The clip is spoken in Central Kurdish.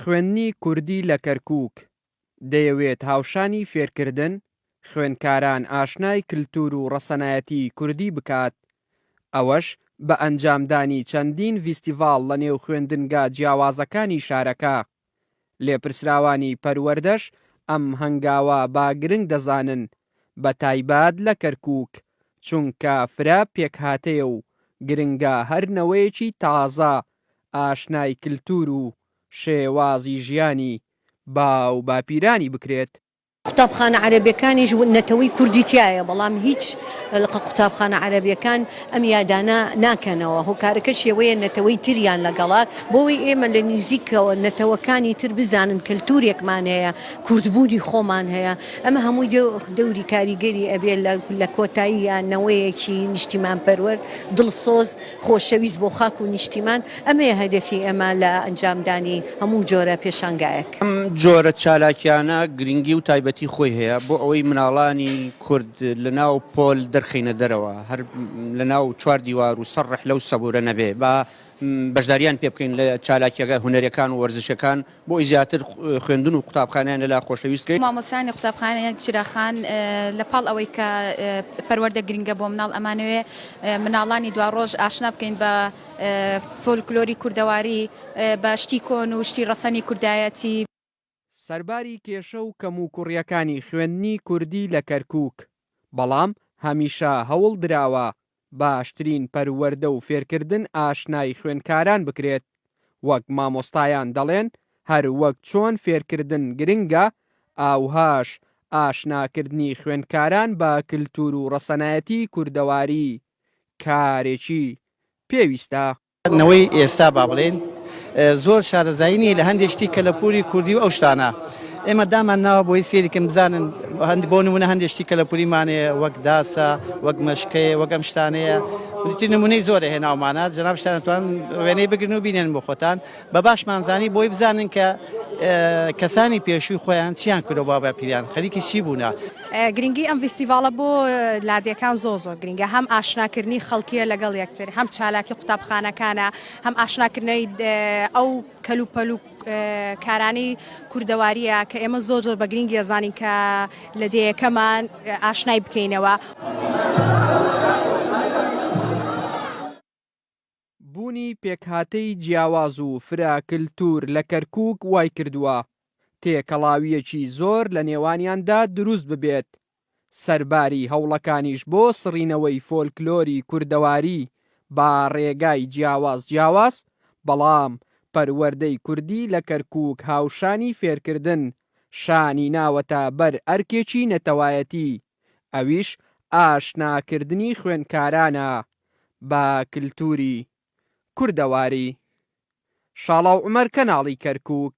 خوێندنی کوردی لە کەرکووک، دەیەوێت هاوشانی فێرکردن، خوێندکاران ئاشنای کلتور و ڕەسەنایەتی کوردی بکات، ئەوەش بە ئەنجامدانی چەندین ڤیستیڤاڵ لەنێو خوێندنگا جیاوازەکانی شارەکە. لێپرسراوانی پەروەردەش ئەم هەنگاوە بە گرنگ دەزانن، بەتایبەت لە کەرکووک، چونکە فرە پێکهاتەیە و گرنگە هەر نەوەیەکی تازە ئاشنای کلتور و شێوازی ژیانی باو باپیرانی بکرێت. قوتابخانە عەرەبیەکانیش نەتەوەی کوردی تیایە بەڵام هیچ لقە قوتابخانە عەرەبیەکان ئەم یادانە ناکەنەوە هۆکارەکەش ئەوەیە نەتەوەی تریان لەگەڵە بۆوەی ئێمە لە نیزیکەوە نەتەوەکانی تر بزانن کەلتورێکمان هەیە کوردبوونی خۆمان هەیە ئەمە هەمووی دەوری کاریگەری ئەبێ لە کۆتاییا نەوەیەکی نیشتیمانپەروەر دڵسۆز خۆشەویست بۆ خاک و نیشتیمان، ئەمەیە هەدەفی ئێمە لە ئەنجامدانی هەموو جۆرە پێشانگایەک. ئەم جۆرە چالاکیانە گرنگی و تایبەتی خۆی هەیە بۆ ئەوەی مناڵانی کورد لە ناو پۆل دەرخەینە دەرەوە، هەر لە ناو چوار دیوار و سەر ڕەحلە و سەبورە نەبێ، با بەشداریان پێ بکەین لە چالاکیە هونەریەکان و وەرزشەکان بۆ ئەوەی زیاتر خوێندن و قوتابخانەیان لەلا خۆشەویست کەین. مامۆستایانی قوتابخانەی چراخان لە پاڵ ئەوەی کە پەروەردە گرنگە بۆ مناڵ ئەمانەوێ مناڵانی دواڕۆژ ئاشنا بکەین بە فۆلکلۆری کوردەواری بە شتی کۆن و شتی ڕەسەنی کوردایەتی. سەرباری کێشە و کەموکوڕییەکانی خوێندنی کوردی لە کەرکووک، بەڵام هەمیشە هەوڵ دراوە باشترین پەروەردە و فێرکردن ئاشنای خوێندکاران بکرێت، وەک مامۆستایان دەڵێن هەر وەک چۆن فێرکردن گرنگە، ئاوهاش ئاشناکردنی خوێندکاران بە کلتور و ڕەسەنایەتی کوردەواری کارێکی پێویستە. نەوەی ئێستا با بڵێین زۆر شارەزایی نییە لە هەندێک شتی کەلەپوری کوردی و ئەو شتانە ئێمە دامان ناوە بۆی سێریکم بزانن هەند بۆ نمونە هەندێک شتی کەلەپوریمان هەیە وەک داسە وەک مەشکەیە وەک ئەم شتانەیە نمونەی زۆرە هێناومانە جەنابشتان توان وێنەی بگرن و بینێن بۆ خۆتان بە باشمان زانی بۆی بزانن کە کەسانی پێشووی خۆیان چیان کردوە با باپیران خەریکی چی بوونە. گرنگی ئەم ڤیستیڤاڵە بۆ لادێکان زۆر زۆر گرنگە هەم ئاشناکردنی خەڵکیە لەگەڵ یەکتر هەم چالاکی قوتابخانەکانە هەم ئاشناکردنەوەی ئەو کەلوپەل و کارانەی کوردەواریە کە ئێمە زۆر زۆر بە گرنگی ئەزانین کە لە دێیەکەمان ئاشنای بکەینەوە. بوونی پێکهاتەی جیاواز و فرە کلتور لە کەرکوک وایکردووە تێکەڵاوییەکی زۆر لە نێوانیاندا دروست ببێت، سەرباری هەوڵەکانیش بۆ سڕینەوەی فۆلکلۆری کوردەواری بە ڕێگای جیاواز جیاواز، بەڵام پەروەردەی کوردی لە کەرکوک هاوشانی فێرکردن شانی ناوەتە بەر ئەرکێکی نەتەوایەتی، ئەویش ئاشناکردنی خوێندکارانە بە کلتوری کوردەواری. شاڵاو عومەر کەناڵی کەرکوک.